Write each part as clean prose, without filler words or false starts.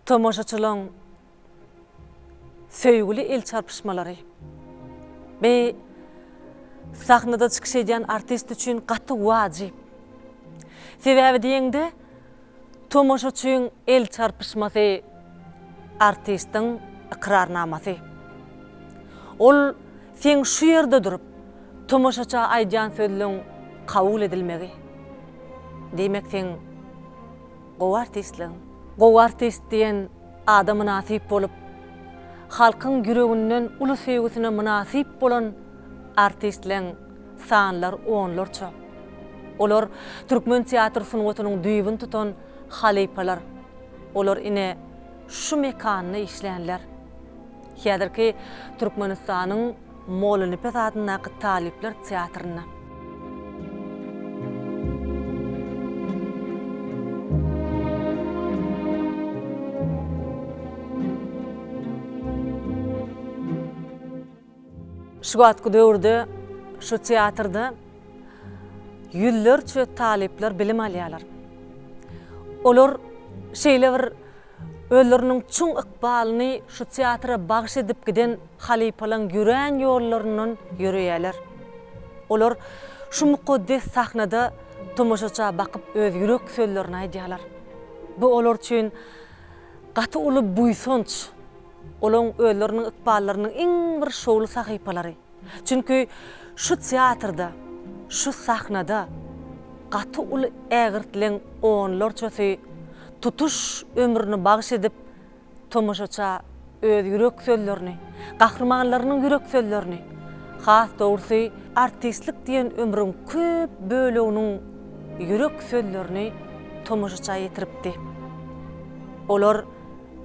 Tomaşaçylaň söýgüli el çarpyşmalary. Bi sahnada çykyş edýän artist üçin gaty wajyp. Sebäbi diýeňde tomaşaçyň el çarpyşmasy artistiň ykrarnamasy. Ol seň şu ýerde durup tomaşaça aýdýan sözleň kabul edilmegi. Diýmek seň gowy artistligiň. Gowy artist diýen ada mynasyp bolup, halkyň ýüreginden uly söýgüsine mynasyp bolan artistleň sanlar onlarça. Olar türkmen teatr sungatynyň düýbüni tutan halypalar. Olar ine şu mekanda işlänler. Häzirki Türkmenistanyň Mollanepes adyndaky talyplar teatrynda. Şu wagtky döwürde şu teatrda ýüzlerçe talyplar bilim alýarlar. Olar şeýle bir Özleriniň çuň ykbalyny şu teatra bagyş edip giden halypalaň ýörän ýollaryndan ýöreýärler. Olar şu mukaddes sahnada tomaşaça bakyp öz ýürek sözlerini aýdýarlar. Bu olar üçin gaty uly buýsanç, olaň özleriniň ykballarynyň iň bir şowly sahypalary. Çünki şu teatrda, şu sahnada gaty uly ägirtleň onlarçasy tutuş ömrüni bagyş edip, tomaşaça öz ýürek sözlerini, gahrymanlarynyň ýürek sözlerini, has dogrusy, artistlik diýen ömrüň köp böleginiň ýürek sözlerini tomaşaça ýetiripdi. Olar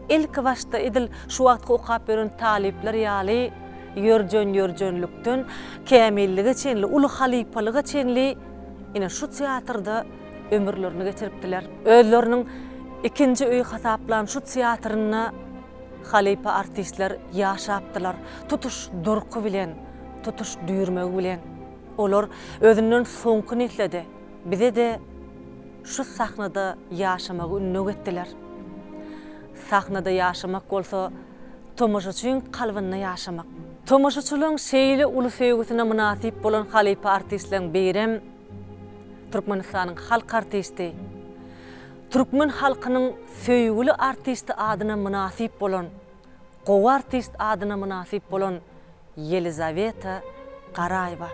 Ilki başda edil şu wagtky okap ýören talyplar ýaly ýörjen-ýörjenlikden kämillige çenli, uly halypalyga çenli ine şu teatrda ömürlerini geçiripdiler. Özleriniň ikinji öýi hasaplan şu teatrynda halypa artistler ýaşapdylar, tutuş durky bilen, tutuş düýrmegi bilen. Olar özünden soňky nesle-de, bize-de şu sahnada ýaşamagy ündew etdiler. Sahnada ýaşamak bolsa tomaşaçyň kalbynda ýaşamak. Tomaşaçylaryň şeýle uly söýgüsine mynasyp bolan halypa artistleň birem Türkmenistanyň halk artisti, türkmen halkynyň söýgüli artisti adyna mynasyp bolan, gowy artist adyna mynasyp bolan Ýelizaweta Garaýewa.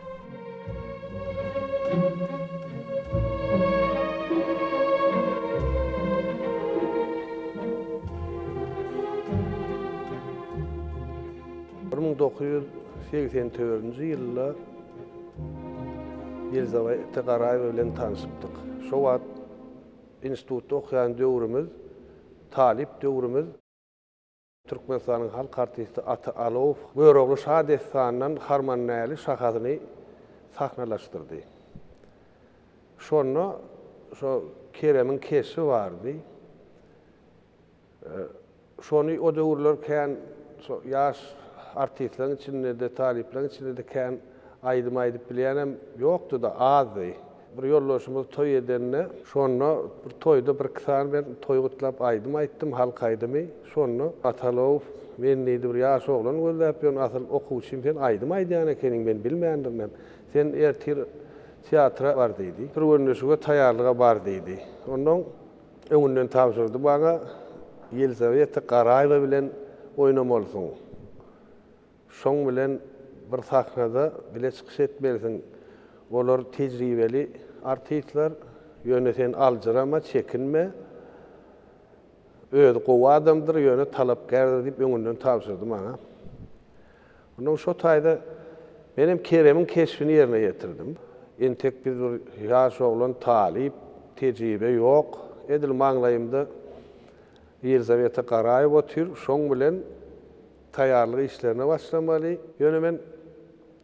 1984-nji ýylda Ýelizaweta Garaýewa bilen tanşypdyk. Şo wagt institutda okaýan döwrümiz, talyp döwrümiz. Türkmenistanyň halk artisti Ata Alowow Görogly şa dessanyndan Harmandäli şahasyny sahnalaşdyrdy. Şonda şo Keremiň keşbi bardy. Şony o döwürler kän şo ýaş artistleriň içinde-de, talyplaryň içinde-de kän aýdym aýdyp bilýänem ýokdy-da, azdy. Bir ýoldaşymyz toý edende, şonda bir toýda birki sany men toý gutlap aýdym aýtdym, halk aýdymy. Şonda Atalow, Men diýdi, bir ýaş oglan gözläp ýörün, asyl okuwçym, sen aýdym aýdýan ekeniň, men bilmändirinem. Sen ertir teatra bar diýdi. Türgenleşige, taýýarlyga bar diýdi. Onnoň öňünden tabşyrdy maňa, Ýelizaweta Garaýewa bilen oýnamalysyň. Şoň bilen bir sahnada bile çykyş etmelisiň. Olar tejribeli artistler. Ýöne sen aljyrama, çekinme. Özi gowy adamdyr, ýöne talapkärdir diýip öňünden tabşyrdy maňa. Onnoň şo taýda menem Keremiň keşbini ýerine ýetirdim. Entek biz bir ýaş oglan, talyp, tejribe ýok. Edil maňlaýymda Ýelizaweta Garaýewa otyr. Şoň bilen Taýýarlyk işlerine başlamaly. Ýöne men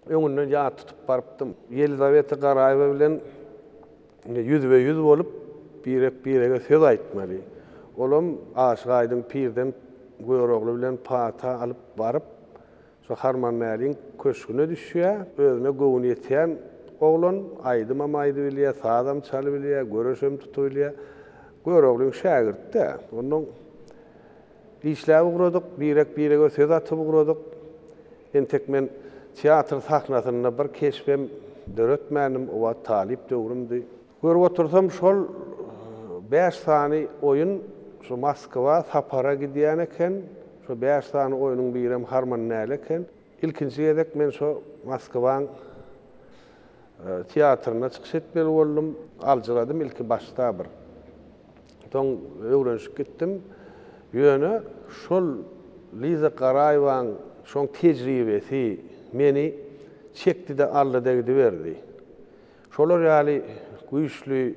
öňünden ýat tutup barypdym. Ýelizaweta Garaýewa bilen ýüzbe-ýüz bolup, birek-birege söz aýtmaly. Olam Aşyk Aýdyň pirden Görogly bilen pata alyp baryp, şo Harmandäliň köşgüne düşýär. Özüne göwni ýetýän oglan, aýdymam aýdybilýär, sazam çalybilýär, göreşem tutubilýär. Göroglyň şägirdi-dä. Onnoň. Işläp ugradyk, birek-birege söz atyp ugradyk. Entek men teatr sahnasynda bir keşbem döretmändim, o wagt talyp döwrümdi. Görüp otursam şol bäş sany oýun şu Moskwa sapara gidýän eken. Şo bäş sany oýnuň birem Harmandäli eken. Ilkinji gezek men şo Moskwaň teatrynda çykyş etmeli boldum. Aljyradym ilki başda bir. Soň öwrenişip gitdim. Ýöne şol Liza Garaýewaň şoň tejribesi meni çekdi-de aldy-da gidiberdi. Şolar ýaly güýçli,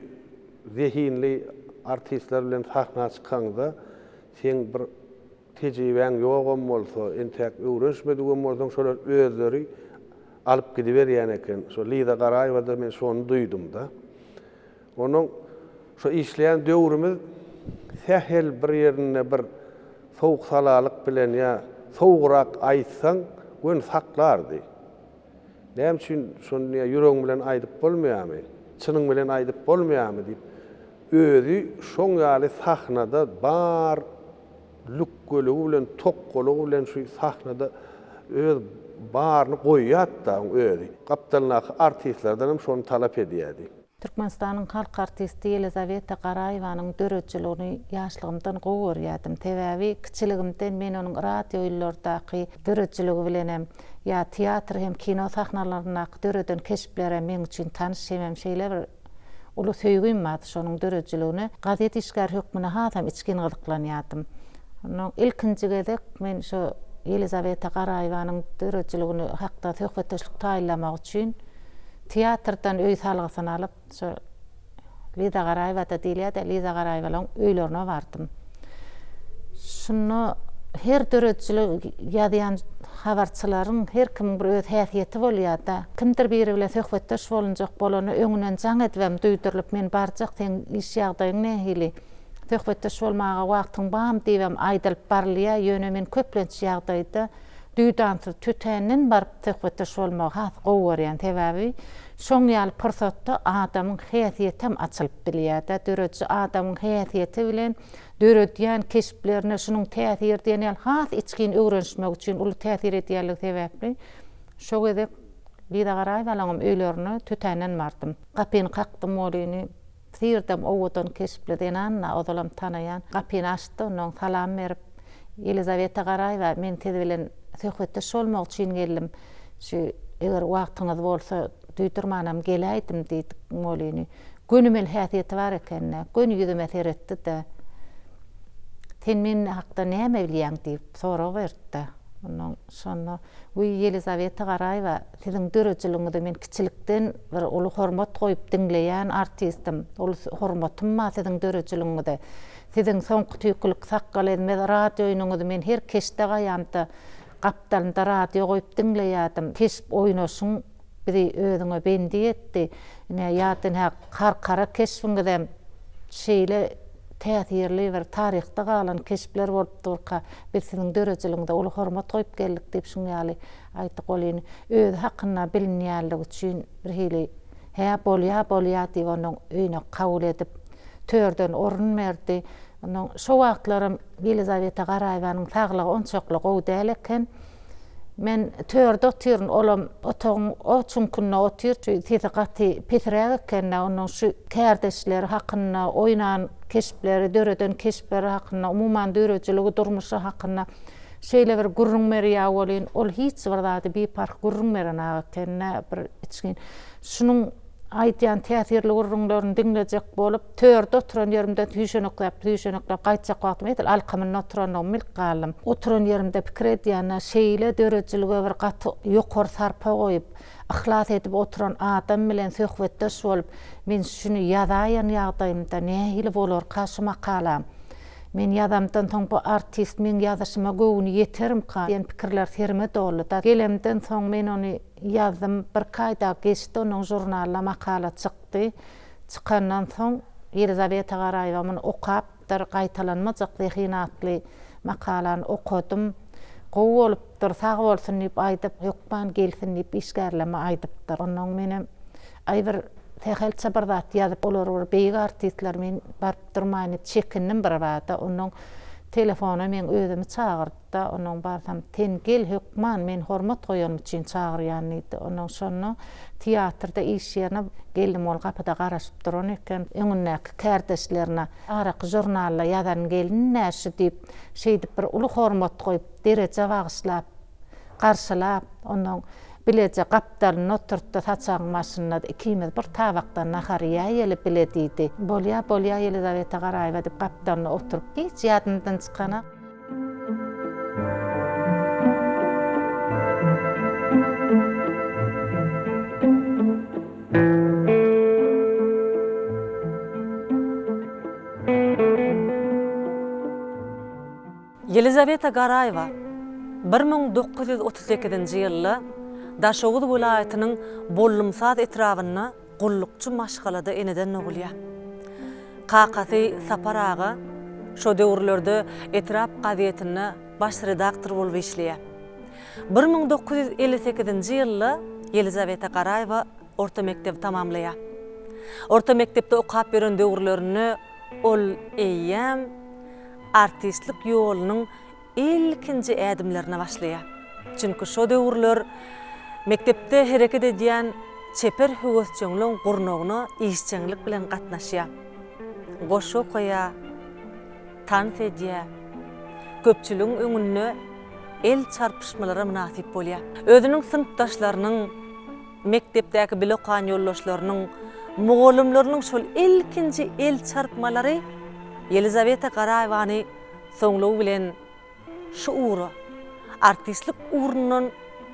zehinli artistler bilen sahna çykaňda seň bir tejribäň ýogam bolsa, entäk öwrenişmedigem bolsaň şolar özleri alyp gidiberýän eken. Şo Liza Garaýewada men şony duýdum-da. Onuň şo işleýän döwrümiz sähel bir ýerinde bir sowuk-salalyk bilen ýa sowugrak aýtsaň göni saklardy. Näme üçin şony ýa ýüregiň bilen aýdyp bolmaýarmy, çynyň bilen aýdyp bolmaýarmy diýip, özi şoň ýaly sahnada bar lükgeligi bilen, tokgalygy bilen şu sahnada öz baryny goýýardy-da oň özi. Gapdalyndaky artistlerden hem şony talap edýärdi. Türkmenistanyň halk artisti Ýelizaweta Garaýewanyň döredijiligini ýaşlygymdan gowy görýärdim. Sebäbi kiçiligimden men onuň radioýyllardaky döredijiligi bilenem, ýa teatr hem kino sahnalaryndaky döreden keşplerem meň üçin tanyş hemem şeýle bir uly söýgim bardy şonuň döredijiligine. Gazet işgäri hökmünde hasam içgin gyzyklanýardym. Ondan ilkinji gezek men şo Ýelizaweta Garaýewanyň döredijiligini hakda söhbetdeşlik taýynlamak üçin Teatrdan öý salgysyny alyp, şo Liza Garaýewa-da diýilýär-dä, Liza Garaýewalaryň öýlerine bardym. Şunda her döredijilik ýazýan habarçylaryň her kimiň bir öz häsiýeti bolýar-da. Kimdir biri bilen söhbetdeş bolunjak bolanda öňünden jaň edibem duýdurylyp, men barjak, seň iş ýagdaýyň nähili, söhbetdeş bolmaga wagtyň barmy diýibem aýdylyp barylýar. Ýöne men köplenç ýagdaýda duýdansyz tötänden baryp söhbetdeş bolmagy has gowy görýän. Sebäbi şoň ýaly pursatda adamyň häsiýetem açylyp bilýär-de. Dörediji adamyň häsiýeti bilen döredýän keşplerine şunuň täsiri diýen ýaly has içgin öwrenişmek üçin uly täsir edýänligi sebäpli şo gezek Liza Garaýewalaňam öýlerine tötänden bardym. Gapyny kakdym welin, Syrdam owadan keşpli zenan-da, ozalam tanaýan. Gapyny açdy, onnoň salam berip, Ýelizaweta Garaýewa, men siz bilen söhbetdeş bolmak üçin geldim. Şu, eger wagtyňyz bolsa, duýdurmanam geläýdim diýdik welin, gönümel häsiýeti bar eken-dä, göni ýüzüme seretdi-de, Sen men hakda näme bilýäň diýip sorag berdi-de. Onnoň şonda, Wiý, Ýelizaweta Garaýewa, siziň döredijiligiňize men kiçilikden bir uly hormat goýup diňleýän artistim. Uly hormatym bar siziň döredijiligiňize. Siziň Soňky tüýkülik sakgal ezmez radioýynyňyzy men her keşde gaýamda gapdalynda radio goýup diňleýärdim. Keşp oýnaşyň bizi özüňe bendi etdi. Ine, ýa-da Karkara keşbiňizem şeýle täsirli bir taryhda galan keşpler bolup durka, biz siziň döredijiligiňize uly hormat goýup geldik diýip şuň ýaly aýtdy. Ol özi hakynda bilinýänligi üçin bir hili hä bolýa bolýa diýip onuň öýüne kabul edip törden orun berdi. Ondan şo wagtlaram Ýelizaweta Garaýewanyň saglygy onçakly gowy däl eken. Men törde otyryn, olam otagyň o çüňkünde otyr. Şu sesi gaty pesräk eken-dä, ondan şu kärdeşleri hakynda, oýnan keşpleri, döreden keşpleri hakynda, umuman döredijiligi, durmuşy hakynda şeýle bir gürrüň berýär welin, ol hiç bir zady biparh gürrüň berenok eken-dä, bir içgin. Şunuň aýdýan täsirli gürrüňlerini diňlejek bolup, törde oturan ýerimden süýşenekläp, süýşenekläp gaýtjak wagtym edil alkymynda oturandygymy bilip galdym. Oturan ýerimde pikir edýän-ä, şeýle döredijilige bir gaty ýokary sarpa goýup, yhlas edip oturan adam bilen söhbetdeş bolup, men şuny ýazaýan ýagdaýymda nähili bolarka şu makalam? Men ýazamdan soň bu artist meň ýazyşyma göwni ýetermika diýen pikirler serime doldy-da. Gelemden soň men ony Ýazdym. Birki aý dagy geçdi, onnoň žurnalda makala çykdy. Çykandan soň Ýelizaweta Garaýewa muny okapdyr. Gaýtalanmajak zehin atly makalany okadym. Gowy bolupdyr, sag bolsun diýip aýdyp, hökman gelsin diýip işgärlerime aýdypdyr. Onnoň menem, aý bir sähelçe bir zat ýazyp, olar bir beýik artistler, men baryp durmaýyn diýip çekindim birbada. Onnoň. Telefona meň özümi çagyrdy-da, onuň barsam, Sen gel hökman, men hormat goýanym üçin çagyrýan diýdi. Onnoň şonda teatrda iş ýerine geldim, ol gapyda garaşyp duran eken. Öňündäki kärdeşlerine, Araky žurnalda ýazan gelin-dä şu diýip, şeýdip bir uly hormat goýup, dereje bagyşlap, garşylap, onnoň bileje gapdalynda oturtdy, saçagyň başynda ikimiz bir tabakdan nahar iýäýeli bile diýdi. Bolýa, bolýa Ýelizaweta Garaýewa diýip gapdalynda oturyp, hiç ýadymdan çykana. Ýelizaweta Garaýewa 1938-nji ýylda Daşoguz welaýatynyň Bollumsaz etrabynda gullukçy maşgalada eneden dogulýar. Kakasy Sapar aga şo döwürlerde etrap gazetinde baş redaktor bolup işleýär. 1958-nji ýylda Ýelizaweta Garaýewa orta mekdebi tamamlaýar. Orta mekdepde okap ýören döwürlerinde ol eýýäm artistlik ýolunyň ilkinji ädimlerine başlaýar. Çünki şo döwürler mekdepde hereket edýän çeper höwesjeňligiň gurnagyna işjeňlik bilen gatnaşýar. Goşgy okaýar, tans edýär, köpçüligiň öňünde el çarpyşmalara mynasyp bolýar. Özüniň synpdaşlarynyň, mekdepdäki bile okan ýoldaşlarynyň, mugallymlarynyň şol ilkinji el çarpmalary Ýelizaweta Garaýewany soňlugy bilen şu ugra, artistlik ugrundan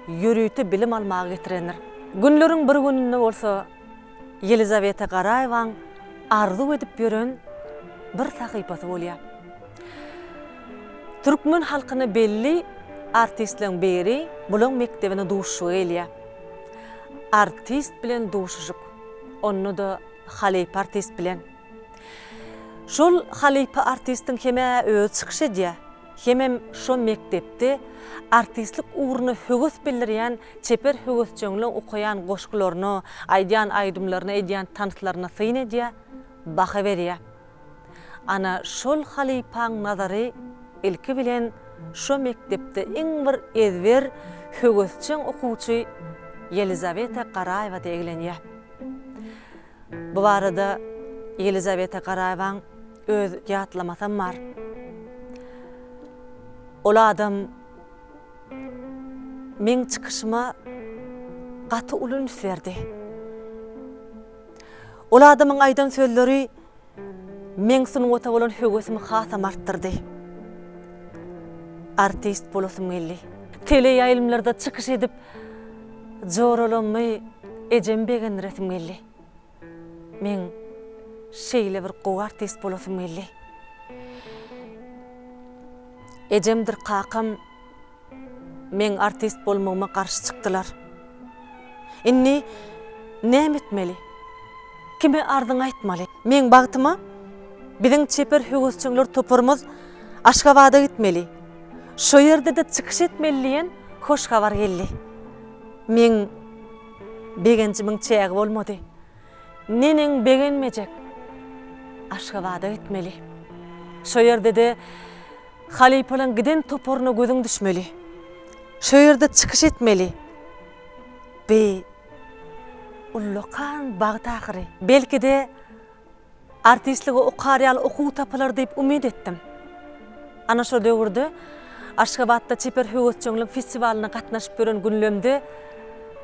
ýörite bilim almaga getirendir. Günleriň bir gününde bolsa Ýelizaweta Garaýewaň arzuw edip ýören bir sahypasy bolýar. Türkmen halkyna belli artistleň biri bulaň mekdebine duşuşyga gelýär. Artist bilen duşuşyk. Onda-da halypa artist bilen. Şol halypa artistiň hem-ä özi çykyş edýär, hemem şo mekdepde artistlik ugruna höwes bildirýän çeper höwesjeňleň okaýan goşgularyna, aýdýan aýdymlaryna, edýän tanslaryna syn edýär, baha berýär. Ana, şol halypaň nazary ilki bilen şo mekdepde iň bir ezber, höwesjeň okuwçy Ýelizaweta Garaýewada eglenýär. Bu barada Ýelizaweta Garaýewaň öz ýatlamasam bar. Ol adam meň çykyşyma gaty uly üns berdi. Ol adamyň aýdan sözleri meň sungata bolan höwesimi hasam artdyrdy. Artist bolasym geldi. Teleýaýlymlarda çykyş edip, joralammy, ejemi begendiresim geldi. Meň şeýle bir gowy artist bolasym geldi. Ejemdir kakam Meň artist bolmagyma garşy çykdylar. Indi näme etmeli? Kime arzyňy aýtmaly? Meň bagtyma biziň çeper höwesjeňler toparymyz Aşgabada gitmeli. Şo ýerde-de çykyş etmeli diýen hoş habar geldi. Meň begenjimiň çägi bolmady. Neneň begenmejek? Aşgabada gitmeli. Şo ýerde-de Halypalaň giden toparyna gözüň düşmeli. Şo ýerde çykyş etmeli. Bi ullakan bagt ahyry. Belki-de, artistlige okar ýaly okuw tapylar diýip umyt etdim. Ana şo döwürde Aşgabatda çeper höwesjeňlik festiwalyna gatnaşyp ýören günlemde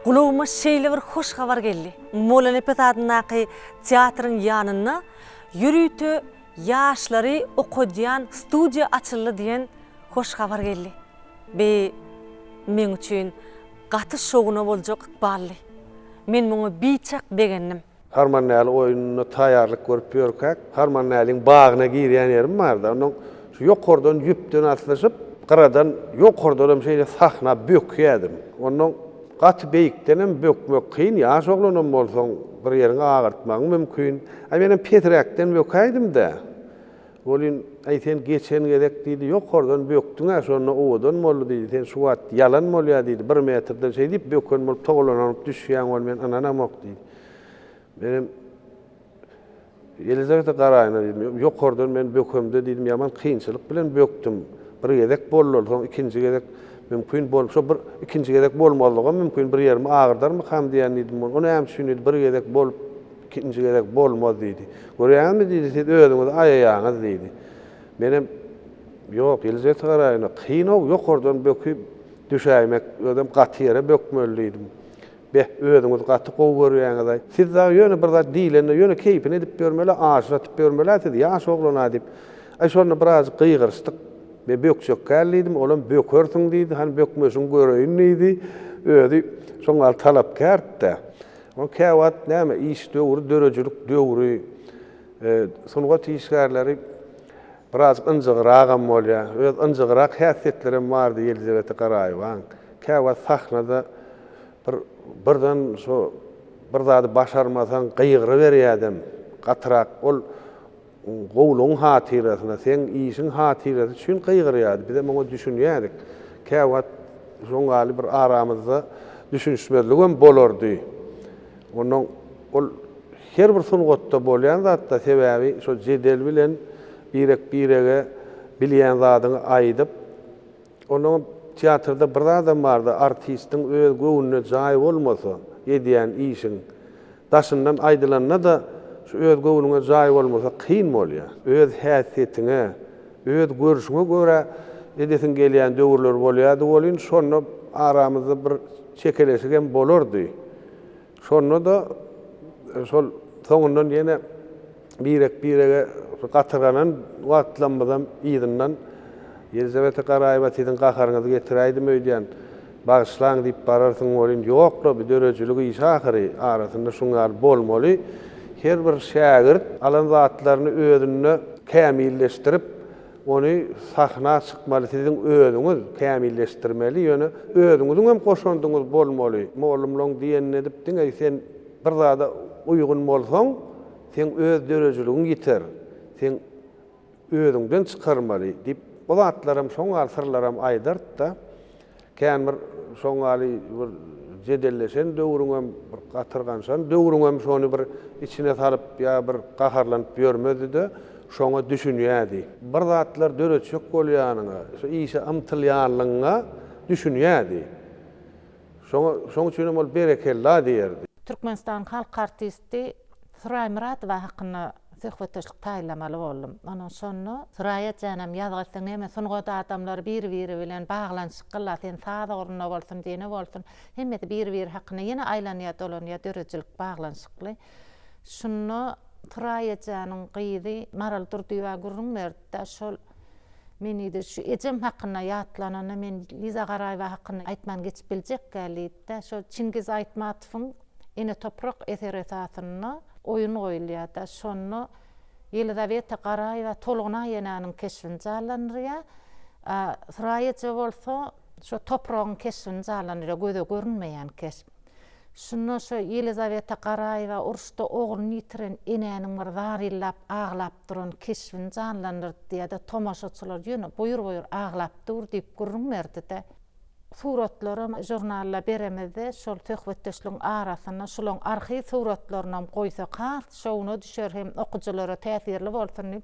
gulagyma şeýle bir hoş habar geldi. Mollanepes adyndaky teatryň ýanynda ýörite Ýaşlary okadýan studiýa açyldy diýen hoş habar geldi. Bi meň üçin gaty şowuna boljak ykbaldy. Men muňa biçak begendim. Harmandäli oýnuna taýýarlyk görüp ýörkäk, Harmandäliniň bagyna girýän ýerim bardy. Onnoň şu ýokardan ýüpden aslyşyp, gyradan ýokardanam şeýle sahna bökýärdim. Onnoň gaty beýikdenem bökmek kyn, ýaş oglanam bolsaň bir ýeriňi agyrtmagyň mümkin. Aý menem pesräkden bökäýdim-dä. Welin, aý sen geçen gezek diýdi, ýokardan bökdüň-ä, şonda owadan boldy diýdi, sen şu wagt ýalan bolýa diýdi, bir metrden şeý diýip böken bolup togalanyp düşýäň ol men ynanamok diýdi. Menem. Ýelizaweta Garaýewna diýdim, ýokardan men bökemde diýdim, ýaman kynçylyk bilen bökdüm. Bir gezek boldy, soň ikinji gezek mümkin bolup, şo bir ikinji gezek bolmazlygam mümkin, bir ýerimi agyrdarmykam diýýän diýdim. O näme üçin diýdi, bir gezek bolup, ikinji gezek bolmaz diýdi. Görýäňizmi diýdi, siz özüňizi aýaýaňyz diýdi. Menem, Ýok, Ýelizaweta Garaýewna, kyn-ow, ýokardan böküp düşäýmek, özem gaty ýere bökmeli diýdim. Beh, özüňiz gaty gowy görýäňiz-aý. Siz dagy ýöne bir zat diýlende ýöne keýpini edip ýörmeli, aşyr atyp ýörmeli-ä siz, ýaş oglan-a diýip. Aý, şonda birazjyk gygyryşdyk. Men bökjek däl diýdim, olam bökersiň diýdi, hany bökmeşiňi göreýin diýdi. Özi şoň ýaly talapkärdi-dä. Onuň käwagt näme, iş döwri, döredijilik döwri, sungat işgärleri birazjyk ynjygyragam bolýar. Öz ynjygyrak häsiýetlerem bardy Ýelizaweta Garaýewaň. Käwagt sahnada bir birden şo bir zady başarmasaň gygyryberýädem gatyrak ol gowulygyň hatyrasyna seň işiň hatyrasy üçin gygyrýardy bizem oňa düşünýädik käwagt şoň ýaly bir aramyzda düşünişmezligem bolardy onnoň ol her bir sungatda bolýan zatda sebäbi şo jedel bilen birek birege bilýän zadyňy aýdyp Onuň teatrda bir zadam bardy, artistiň öz göwnüne jaý bolmasa, edýän işiň, daşyndan aýdylanda-da şu öz göwnüňe jaý bolmasa kyn bolýar. Öz häsiýetiňe, öz görşüňe görä edesiň gelýän döwürler bolýardy welin, şonda aramyzda bir çekeleşigem bolardy. Şonda-da şol soňundan ýene birek-birege gatyrganan wagtlarymyzam yzyndan Ýelizaweta Garaýewa siziň gaharyňyzy getiräýdim öýdýän, bagyşlaň diýip bararsyň welin, ýok-la, bu döredijilik işi ahyry, arasynda şuň ýaly bolmaly. Her bir şägirt alan zatlaryny özünde kämilleşdirip, Ony sahna çykmaly siziň özüňiz kämilleşdirmeli ýöne özüňiziň hem goşandyňyz bolmaly mollumlaň diýenini edip diňe sen bir zada uýgun bolsaň seň öz dörejiligiň ýiter seň özüňden çykarmaly diýip o zatlaram şoň ýaly syrlaram aýdartda. Kän bir şoň ýaly bir jedelleşen döwrüňem, bir gatyrganşan döwrüňem şony bir içine salyp ýa bir gaharlanyp ýörmezdi-de, şoňa düşünýärdi. Bir zatlar döretjek bolýanyňa, şu işe ymtylýanlygyňa düşünýärdi. Şoňa, şoň üçinem ol berekella diýerdi. Türkmenistanyň halk artisti Suraý Myradowa hakynda söhbetdeşlik taýynlamaly boldum. Onuň şonda. Suraý janam ýazgy etseň näme sungat adamlary bir-biri bilen baglanyşyklyla sen saz ugrunda bolsun dini bolsun hemmesi bir-biri hakynda ýene aýlanýar dolanýar döredijilik baglanyşykly. Şunda Suraý ejäniň gyzy Maral Durdyýewa gürrüň berdi-de şol men diýdi şu ejem hakynda ýatlananda men Liza Garaýewa hakynda aýtman geçip biljekgä diýdi-de şol Çingiz Aýtmatowyň Ene toprak eseri esasynda oýun goýulýar-da, şonda Ýelizaweta Garaýewa Tolgunaý enäniň keşbini janlandyrýar, a Suraý eje bolsa şo topragyň keşbini janlandyrýar, göze görünmeýän keşp. Şunda şo Ýelizaweta Garaýewa uruşda ogluny ýitiren enäniň bir zaryllap aglap duran keşbini janlandyrdy diýýär-de, tomaşaçylar ýöne boýur-boýur aglap dur diýip gürrüň berdi-de. Suratlaram žurnalda beremizde şol söhbetdeşligiň arasynda şulaň arhiw suratlarynam goýsak has şowuna düşer hem okyjylara täsirli bolsun diýip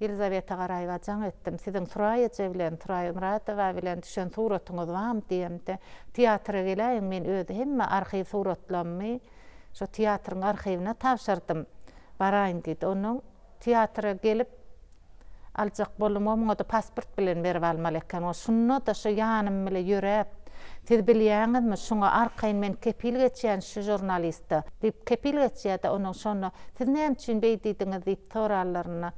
Ýelizaweta Garaýewa jaň etdim. Siziň Suraý eje bilen, Suraý Myradowa bilen düşen suratyňyz barmy diýemde, teatra geläýiň men öz hemme arhiw suratlammy şo teatryň arhiwine tabşyrdym, baraýyn diýdi. Onnoň teatra gelip Aljak boldum, o muňa-da pasport bilen berip almaly eken. O şunda-da şu ýanym bile ýöräp, Siz bilýäňizmi, şuňa arkaýyn men kepil geçýän şu žurnaliste, diýip, kepil geçýär-de, onuň şonda, Siz näme üçin beý diýdiňiz diýip soranlarynda,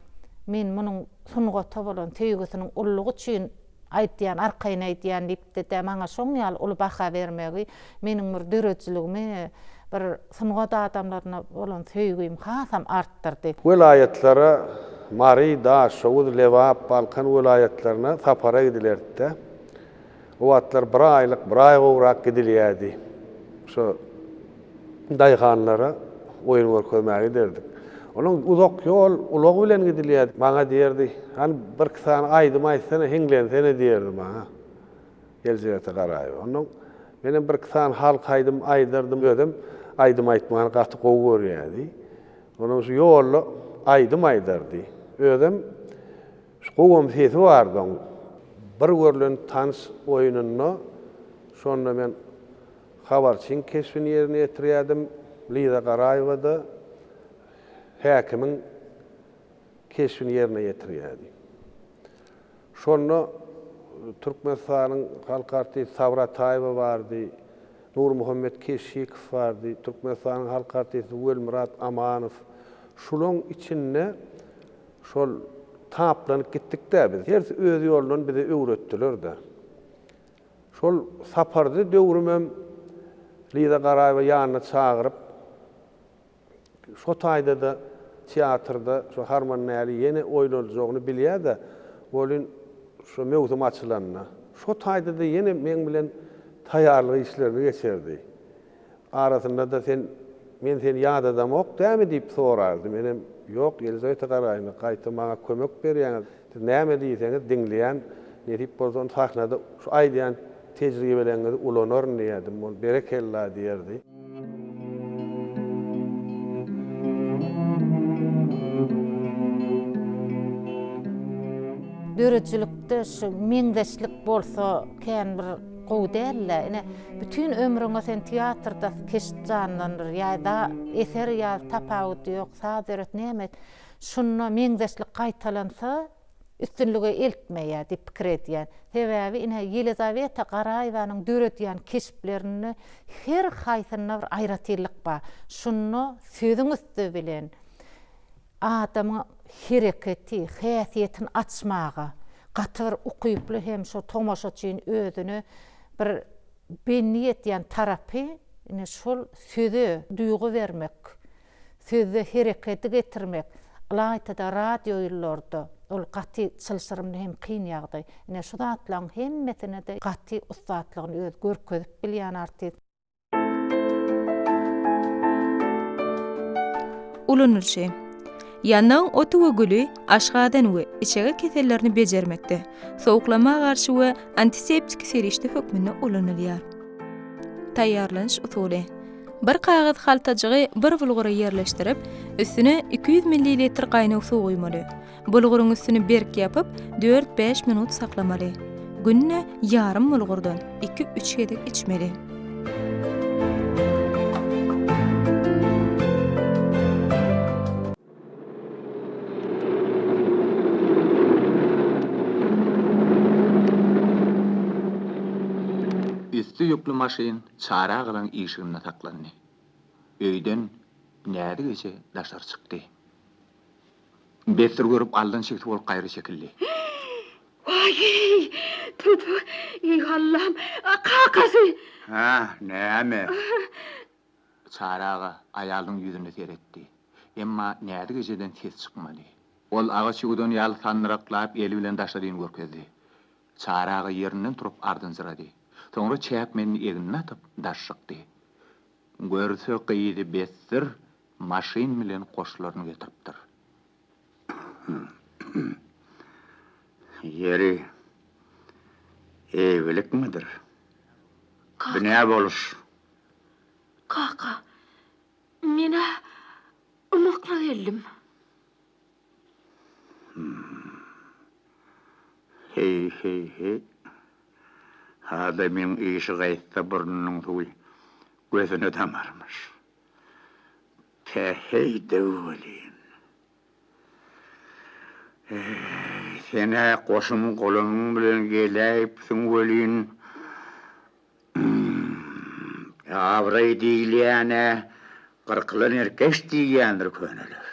Men munuň sungata bolan söýgüsiniň ululygy üçin Aýtýan, arkaýyn aýdýan diýipdi-de, maňa şoň ýaly uly baha bermegi meniň bir döredijiligimi, bir sungat adamlaryna bolan söýgimi hasam artdyrdy. Welaýatlara, Mary, Daşoguz, Lebap, Balkan welaýatlaryna sapara gidilerdi-de. O wagtlar bir aýlyk, bir aý gowrak gidilýärdi. Şo daýhanlara oýun görkezmäge giderdik. Onuň uzak ýol ulag bilen gidilýärdi. Maňa diýerdi, Hany birki sany aýdym aýtsana, hiňlensene diýerdi maňa. Ýelizaweta Garaýewa. Onnoň menem birki sany halk aýdym aýdardym. Özem aýdym aýtmany gaty gowy görýärdi. Onuň şu ýolda. aýdym aýdardy. Özem şu gowam sesi bardy oň. Bir görlen tans oýnunda şonda men habarçyň keşbini ýerine ýetirýärdim. Liza Garaýewa-da häkimiň keşbini ýerine ýetirýärdi. Şonda Türkmenistanyň halk artisti Sabry Ataýewa bardy, Nurmuhammet Keşşikow bardy, Türkmenistanyň halk artisti Welmyrat Amanow. Şulaň içinde şol taplanyp gitdik-dä biz. Hersi öz ýolundan bize öwretdiler-de. Şol Sapardy döwrümem Liza Garaýewa ýanyna çagyryp, Şo taýda-da teatrda şo Harmandäli ýene oýnaljagyny bilýär-de, welin şo möwsüm açylanda, şo taýda-da ýene meň bilen taýýarlyk işlerini geçirdi. Arasynda-da sen, men seni ýadadamok dämi diýip sorardy. Menem, Ýok, Ýelizaweta Garaýewna, gaýta maňa kömek berýäňiz. Siz näme diýseňiz diňleýän, nesip bolsa ony sahnada şu aýdýan tejribeleriňizi ulanaryn diýerdim. Ol berekella diýerdi. Döredijilikde şu meňzeşlik bolsa kän bir gowy däl-de. Ine, bütin ömrüňe sen teatrda keşp janlandyr, ýa-da eser ýaz, tapawudy ýok, saz döret, näme et. Şunda meňzeşlik gaýtalansa, üstünlige eltmeýär diýip pikir edýän. Sebäbi ine Ýelizaweta Garaýewanyň döredýän keşplerinde her haýsynda bir aýratynlyk bar. Şunda sözüň üsti bilen adamyň hereketi, häsiýetini açmaga gaty bir ukyply hem şo tomaşaçyny özüne bir bendi etýän tarapy ine şol söze duýgy bermek. Sözde hereketi getirmek, ylaýta-da radioýyllarda ol gaty çylşyrymly hem kyn ýagdaý. Ine, şu zatlaryň hemmesine-de gaty ussatlygyny öz görkezip bilýän artist. Ulanylyşy. Ýandagyň oty we güli aşgazan we içege kesellerini bejermekde, sowuklama garşy we antiseptiki serişde hökmünde ulanylýar. Taýýarlanyş usuly. Bir kagyz haltajygy bir bulgura ýerleşdirip, üstüne 200 millilitr gaýnag suw guýmaly. Bulguryň üstüni berk ýapyp, dört-bäş minut saklamaly. Günde ýarym bulgurdan iki-üç gezek içmeli. Üsti ýükli maşyn Çary agalaň işiginde saklandy. Öýden Näzik eje daşary çykdy. Besdir görüp aldan-çigsi bolup gaýra çekildi. Waý-eý, tü-tü, eý Allam, kakasy! Hä, näme? Çary aga aýalynyň ýüzüne seretdi. Emma Näzik ejeden ses çykmady. Ol agaç ýuwdan ýaly sandyraklap eli bilen daşaryny görkezdi. Çary aga ýerinden turup ardynjyrady. Soňra çäkmenini egnine atyp daş çykdy. Görse gyzy besdir, maşyn bilen goşlaryny getiripdir. Ýeri, eýgilikmidir? Bu nä boluş? Kaka, men-ä ymykly geldim. Heý, heý, heý. Adamyň işi gaýtsa burnunyň suwy gözüne damarmyş. Päheý-de welin. Eý, sen-ä goşuň-golamyň bilen geläýipsiň welin, Abraý diýilýän-ä gyrkylan erkeç diýýändir köneler.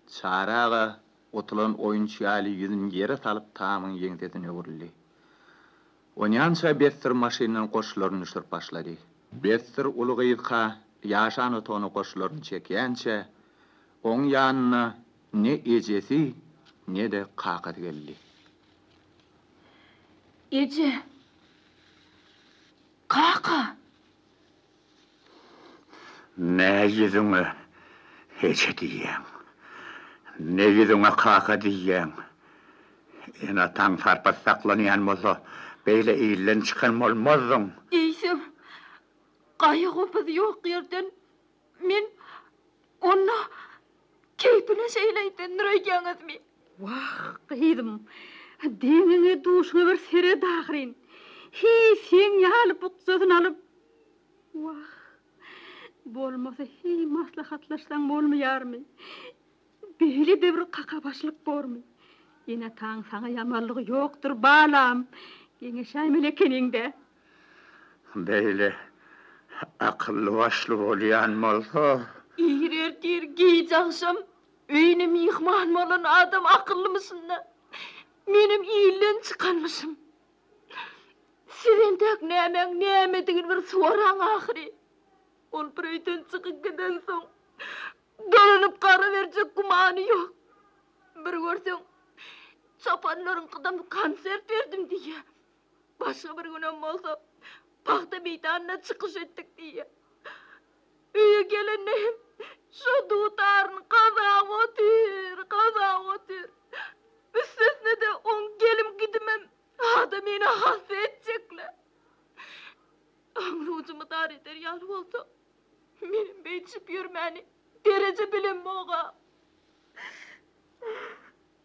Çary aga otulan oýunçy ýaly ýüzüni ýere salyp tamyň ýeňsesine öwrüldi. Onýança Bessir maşyndan goşlaryny düşürip başlady. Bessir uly gyzka ýaşan otagyna goşlaryny çekýänçä, oň ýanyna ne ejesi, ne-de kakasy geldi. Eje! Kaka! Nä ýüzüňe eje diýýäň, ne ýüzüňe kaka diýýäň? Ene-ataň sarpasy saklanýan bolsa, beýle ilden çykan bolmazdyň. Eýsem, gaýa-gopuz ýok ýerden men onda. Keýpine şeýle aýdandyr öýdýäňizmi? Wah, gyzym, deňiňe-duşuňa bir seret ahyryn. Hiý, seň ýaly bukjasyny alyp. Wah, bolmasa hiý maslahatlaşsaň bolmaýarmy? Beýle-de bir kakabaşlyk bormy? Ene-ataň saňa ýamanlygy ýokdur, balam. Geňeşäýmeli ekeniň-dä. Beýle akylly-başly bolýan bolsa. Ir ertir, giç agşam öýüne myhman bolan adam akyllymyşyn-da. Menem ilden çykanmyşym. Siz entäk nämäň nämedigini bir soraň ahyry. Ol bir öýden çykyp gidensoň, dolanyp gara berjek gümany ýok. Bir görseň, çopanlaryňkydam konsert berdim diýýär. Başga bir günem bolsa, pagta meýdanynda çykyş etdik diýýär. Öýe gelende hem şo dutaryny gazap otyr, gazap otyr. Üstesine-de oň gelim-gidimem adamyny hassa etjek-le. Aňry-ujumy dar eder ýaly bolsa, menem beýdişip ýörmäni dereje bilemok-a.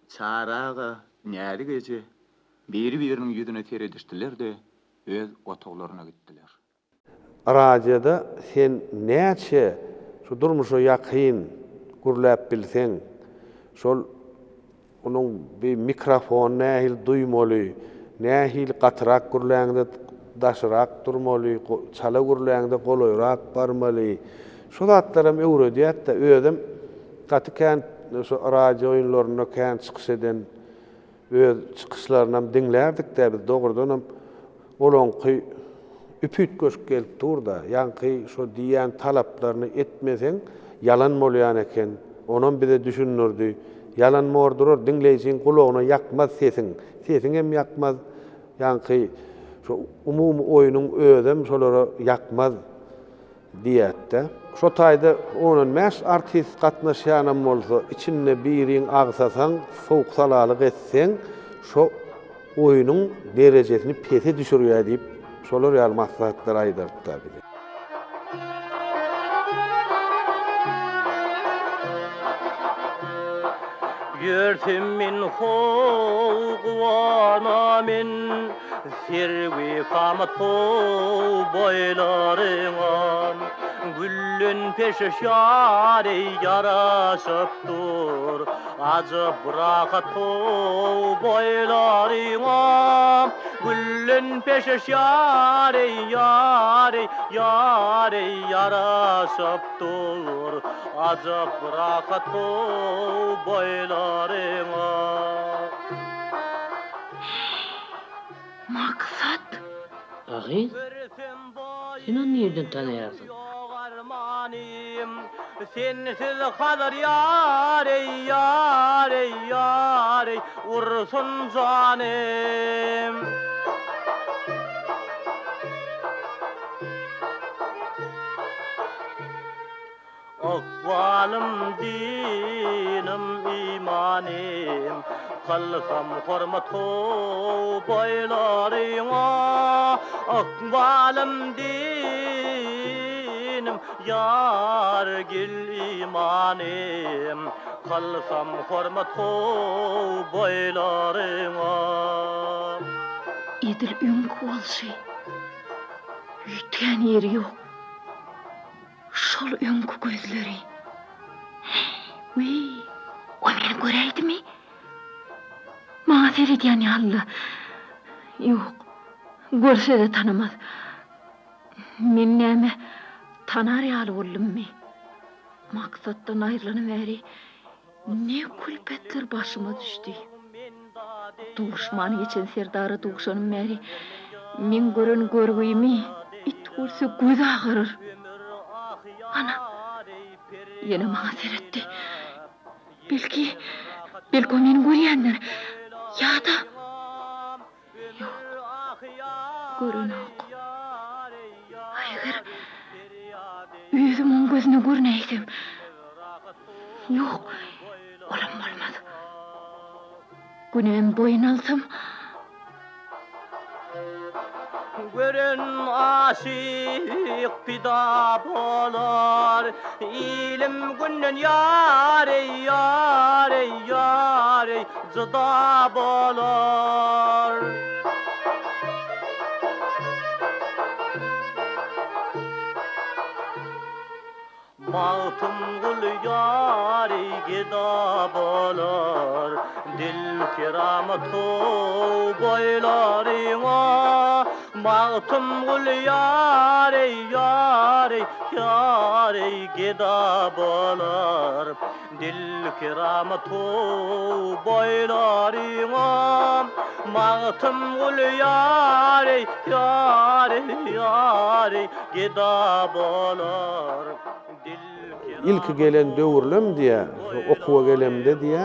Çary aga, Näzik eje biri-biriniň ýüzüne seredişdiler-de, öz otaglaryna gitdiler. Radioda sen näçe şu durmuşa ýakyn gürläp bilseň, şol onuň bir mikrofony nähili duýmaly, nähili gatyrak gürläňde daşyrak durmaly, çala gürläňde golaýrak barmaly, şu zatlaram öwredýärdi-de, özem gaty kän şu radio oýunlarynda kän çykyş eden Öz çykyşlarynam diňlärdik-dä biz, dogrudanam olaňky üp-üýtgeşik gelip dur-da, ýaňky şo diýýän talaplaryny etmeseň, ýalan bolýan eken, onam bize düşündirdi. Ýalan bor durar, diňleýjiň gulagyna ýakmaz sesiň, sesiňem ýakmaz, ýaňky şo umumy oýnuň özem şolara ýakmaz. Diýýärdi-de. Şo taýda ondan bäş artist gatnaşýanam bolsa, içinde biriň agsasaň, sowuk-salalyk etseň, şo oýnuň derejesini pese düşürýär diýip, şolar ýaly maslahatlar aýdardy-da bize. Ýörsem men how guwana men. Serwi kamat how boýlaryňa, Güllen peşeş ýary ýaraşyp dur. Ajap rahat how boýlaryňa, Güllen peşeş ýary, ýary, ýary ýaraşyp dur. Ajap rahat how boýlaryňa. Maksat! A gyz, sen ony nirden tanaýarsyň? Sensiz Hazar ýar eý ýar eý ýar eý ursun janym. Ykbalym dinim imanym Kylsam hormat how boýlaryňa Ykbalym dinim ýar gel imanym Kylsam hormat how boýlaryňa. Edil öňki bolşy, üýtgän ýeri ýok. Şol öňki gözleri. Wiý, o meni göräýdimi? Maňa seredýän ýaly-la. Ýok, görse-de tanamaz. Men näme, tanar ýaly boldummy? Maksatdan aýrylanym bäri Ne külpetler başyma düşdi. Duşman geçen serdara duşanym bäri meň gören görgimi it görse gözi agarar. Ana, ýene maňa seretdi. Belki, belki o meni görýändir. Ýa-da Ýok, görenok. A eger özüm oň gözüne görünäýsem? Ýok, olam bolmaz. Günämi boýun alsam. Gören aşyk pida bolar. Ilim günden ýar eý ýar eý ýar eý jyda bolar. Magtymguly ýary geda bolar, Dil keramat how boýlaryňa. Magtymguly ýary, ýary, ýary geda bolar, Dil keramat how boýlaryňa. Magtymguly ýary, ýary, ýary Geda bolar dil Ilki gelen döwürlem diýä, şo okuwa gelemde diýä,